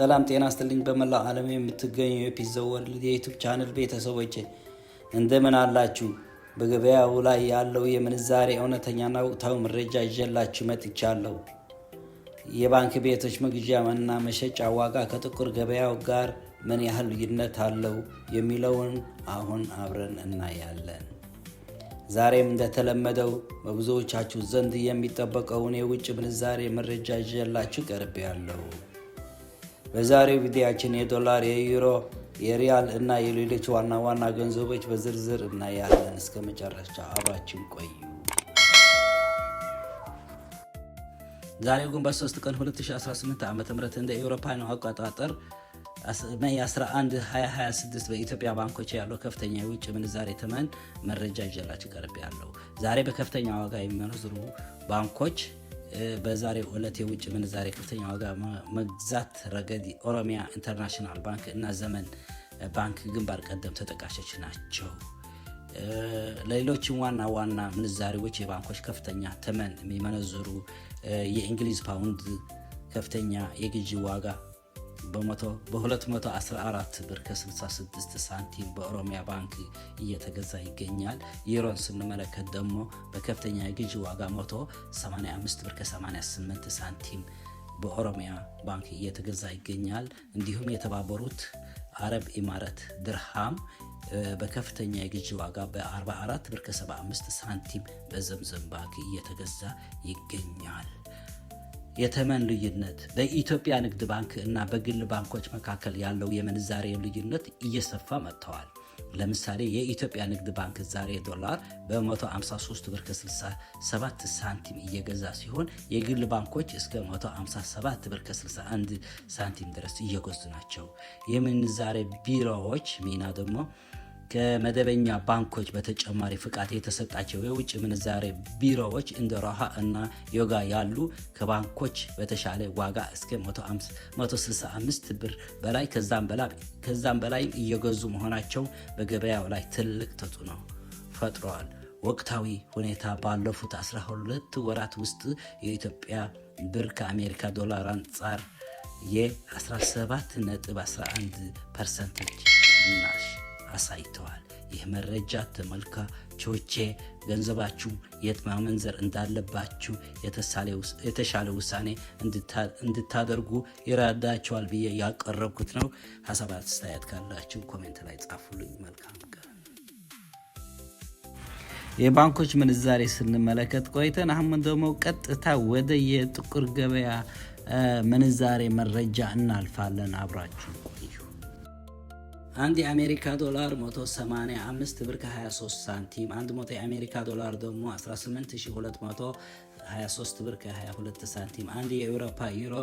ሰላም ጤና ይስጥልኝ። በመላው ዓለም የምትገኙ የ Peace the World የ YouTube channel ቤተሰቦቼ እንደምን አላችሁ? በገበያው ላይ ያለው የምንዛሬ እውነተኛና ወቅታዊ መረጃ ይዤላችሁ መጥቻለሁ። የባንክ ቤቶች መግዣ እና መሸጫ ዋጋ ከጥቁር ገበያው ጋር ምን ያህል ልዩነት አለው የሚለውን አሁን አብረን እናያለን። ዛሬም እንደተለመደው በብዙዎቻችሁ ዘንድ የሚጠበቀውን የውጭ ምንዛሬ መረጃ ይዤላችሁ ቀርቤያለሁ። በዛሬው ቪዲዮአችን የዶላር፣ የዩሮ፣ የሪያል እና የሌሎች ዋና ዋና ገንዘቦች በዝርዝር እናያለን። እስከ መጨረሻ አብራችን ቆዩ። ዛሬ ግንቦት 3 ቀን 2018 ዓ ም እንደ ኤውሮፓውያን አቆጣጠር May 11 2026 በኢትዮጵያ ባንኮች ያለው ከፍተኛ የውጭ ምንዛሬ ተመን መረጃ ይዤላችሁ ቀርቤያለሁ። ዛሬ በከፍተኛ ዋጋ የሚመነዝሩ ባንኮች በዛሬው ዕለት የውጭ ምንዛሬ ከፍተኛ ዋጋ መግዛት ረገድ ኦሮሚያ ኢንተርናሽናል ባንክ እና ዘመን ባንክ ግንባር ቀደም ተጠቃሾች ናቸው። ሌሎችም ዋና ዋና ምንዛሬዎች የባንኮች ከፍተኛ ተመን የሚመነዝሩ የእንግሊዝ ፓውንድ ከፍተኛ የግዢ ዋጋ በ214 ብር ከ66 ሳንቲም በኦሮሚያ ባንክ እየተገዛ ይገኛል። ዩሮን ስንመለከት ደግሞ በከፍተኛ የግዢ ዋጋ 185 ብር ከ88 ሳንቲም በኦሮሚያ ባንክ እየተገዛ ይገኛል። እንዲሁም የተባበሩት አረብ ኢማረት ድርሃም በከፍተኛ የግዢ ዋጋ በ44 ብር ከ75 ሳንቲም በዘምዘም ባንክ እየተገዛ ይገኛል። የተመን ልዩነት በኢትዮጵያ ንግድ ባንክ እና በግል ባንኮች መካከል ያለው የምንዛሬ ልዩነት እየሰፋ መጥተዋል። ለምሳሌ የኢትዮጵያ ንግድ ባንክ ዛሬ ዶላር በ153 ብር ከ67 ሳንቲም እየገዛ ሲሆን የግል ባንኮች እስከ 157 ብር ከ61 ሳንቲም ድረስ እየገዙ ናቸው። የምንዛሬ ቢሮዎች ሚና ደግሞ ከመደበኛ ባንኮች በተጨማሪ ፍቃድ የተሰጣቸው የውጭ ምንዛሬ ቢሮዎች እንደ ሮሃ እና ዮጋ ያሉ ከባንኮች በተሻለ ዋጋ እስከ 165 ብር በላይ ከዛም በላይ እየገዙ መሆናቸው በገበያው ላይ ትልቅ ተጽዕኖ ፈጥረዋል። ወቅታዊ ሁኔታ ባለፉት 12 ወራት ውስጥ የኢትዮጵያ ብር ከአሜሪካ ዶላር አንጻር የ17.11% ቅናሽ አሳይተዋል። ይህ መረጃ ተመልካቾቼ ገንዘባችሁ የት ማመንዘር እንዳለባችሁ የተሻለ ውሳኔ እንድታደርጉ ይረዳችኋል ብዬ ያቀረብኩት ነው። ሀሳብ አስተያየት ካላችሁ comment ላይ ጻፉልኝ። መልካም ቀን። የባንኮች ምንዛሬ ስንመለከት ቆይተን አሁን ደግሞ ቀጥታ ወደ የጥቁር ገበያ ምንዛሬ መረጃ እናልፋለን። አብራችሁ ቆዩ። አንድ የአሜሪካ ዶላር 185 ብር ከ23 ሳንቲም፣ 100 የአሜሪካ ዶላር ደግሞ 18223 ብር ከ22 ሳንቲም፣ አንድ የአውሮፓ ዩሮ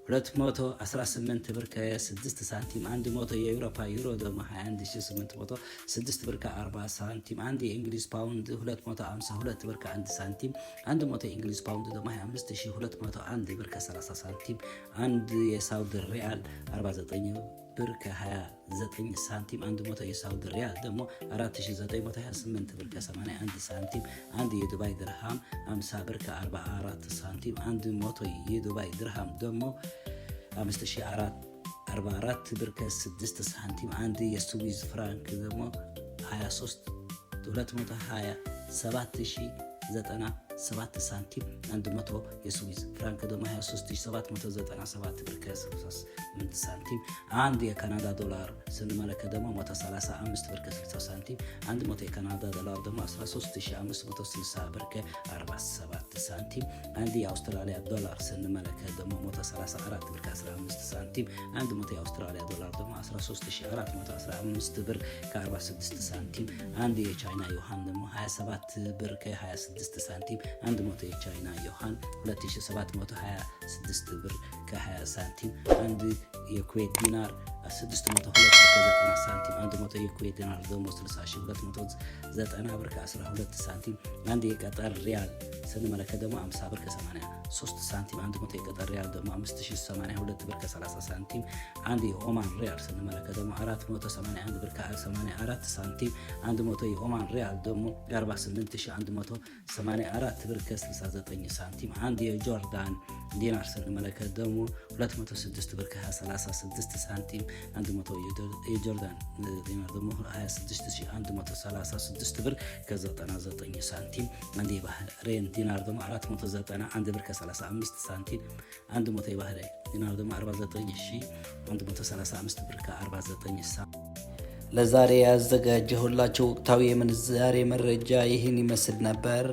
218 ብር ከ6 ሳንቲም፣ 100 የአውሮፓ ዩሮ ደግሞ 21806 ብር ከ40 ሳንቲም፣ አንድ የእንግሊዝ ፓውንድ 252 ብር ከ1 ሳንቲም፣ 100 የእንግሊዝ ፓውንድ ደግሞ 25201 ብር ከ30 ሳንቲም፣ አንድ የሳውዲ ሪያል 49 ብር ከ29 ሳንቲም፣ 100 የሳውዲ ሪያል ደግሞ 4928 ብር ከ81 ሳንቲም፣ አንድ የዱባይ ድርሃም 50 ብር ከ44 ሳንቲም፣ 100 የዱባይ ድርሃም ደግሞ 5044 ብር ከ6 ሳንቲም፣ አንድ የስዊዝ ፍራንክ ደግሞ 23 227,097 ሳንቲም፣ 100 የስዊዝ ፍራንክ ደግሞ 23797 ብር ከ68 ሳንቲም፣ አንድ የካናዳ ዶላር ስንመለከት ደግሞ 135 ብር ከ60 ሳንቲም፣ 100 የካናዳ ዶላር ደግሞ 13560 ብር ከ47 ሳንቲም፣ አንድ የአውስትራሊያ ዶላር ስንመለከት ደግሞ 134 ብር ከ15 ሳንቲም፣ 100 የአውስትራሊያ ዶላር ደግሞ 13415 ብር ከ46 ሳንቲም፣ አንድ የቻይና ዩዋን ደግሞ 27 ብር ከ26 ሳንቲም፣ 100 የቻይና ዩዋን 2726 ብር ከ20 ሳንቲም፣ አንድ የኩዌት ዲናር 602 ብር ከ90 ሳንቲም፣ 100 የኩዌት ዲናር ደግሞ 60290 ብር ከ12 ሳንቲም፣ አንድ የቀጠር ሪያል ስንመለከት ደግሞ 50 ብር ከ83 ሳንቲም፣ 100 የቀጠር ሪያል ደግሞ 5082 ብር ከ30 ሳንቲም፣ አንድ የኦማን ሪያል ስንመለከት ደግሞ 481 ብር ከ84 ሳንቲም፣ 100 የኦማን ሪያል ደግሞ 48184 ብር ከ69 ሳንቲም፣ አንድ የጆርዳን ዲናር ስንመለከት ደግሞ 206 ብር ከ36 ሳንቲም፣ 100 የጆርዳን ዲናር ደግሞ 26136 ብር ከ99 ሳንቲም፣ አንድ የባህሬን ዲናር ደግሞ 491 ብር ከ35 ሳንቲም፣ 100 የባህሬን ዲናር ደግሞ 49135 ብር ከ49 ሳንቲም። ለዛሬ ያዘጋጀሁላችሁ ወቅታዊ የምንዛሬ መረጃ ይህን ይመስል ነበር።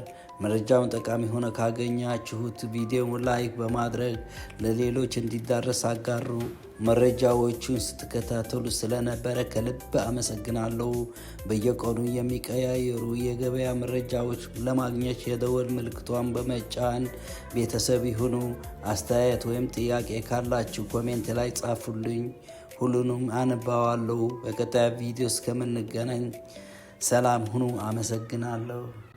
መረጃውን ጠቃሚ ሆነ ካገኛችሁት ቪዲዮውን like በማድረግ ለሌሎች እንዲዳረስ አጋሩ። መረጃዎቹን ስትከታተሉ ስለነበረ ከልብ አመሰግናለሁ። በየቀኑ የሚቀያየሩ የገበያ መረጃዎች ለማግኘት የደወል ምልክቷን በመጫን ቤተሰብ ይሁኑ። አስተያየት ወይም ጥያቄ ካላችሁ comment ላይ ጻፉልኝ። ሁሉንም አነባዋለሁ። በቀጣይ ቪዲዮ እስከምንገናኝ ሰላም ሁኑ። አመሰግናለሁ።